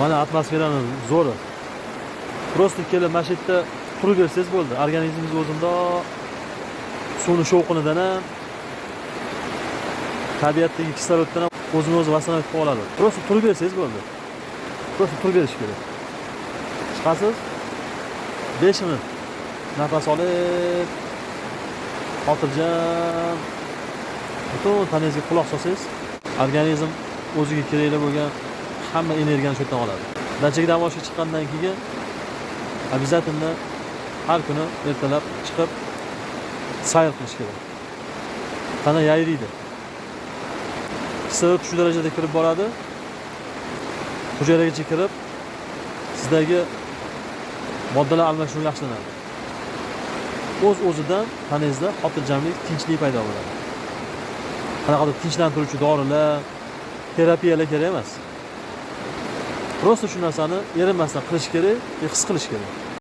Mana atmosferani zo'ri. Просто kelib mana shu yerda turib bersangiz bo'ldi. Organizmingiz o'zida suvni shovqinidan ham, tabiatdagi kisloroddan ham o'zini o'zi восстановить qilib oladi. Просто turib bersangiz bo'ldi. Просто turib berish kerak. Chiqasiz, 5 minut nafas olib, xotirjam butun tanangizga quloq solsangiz, organizm o'ziga kerakli bo'lgan hamma energiyani shu yerdan oladi. Dachaga dam olishga chiqqandan keyin обязательно har kuni ertalab chiqib sayr qilish kerak. Tana yayriydi. Kislorod shu darajada kirib boradi. Hujayragacha kirib, sizdagi moddalar almashinuvi yaxshilanadi. O'z o'zidan tanangizda xotirjamlik, tinchlik paydo bo'ladi. Qanaqadir tinchlantiruvchi dorilar, terapiyalar kerak emas. Просто shu narsani erinmasdan qilish kerak, his qilish kerak.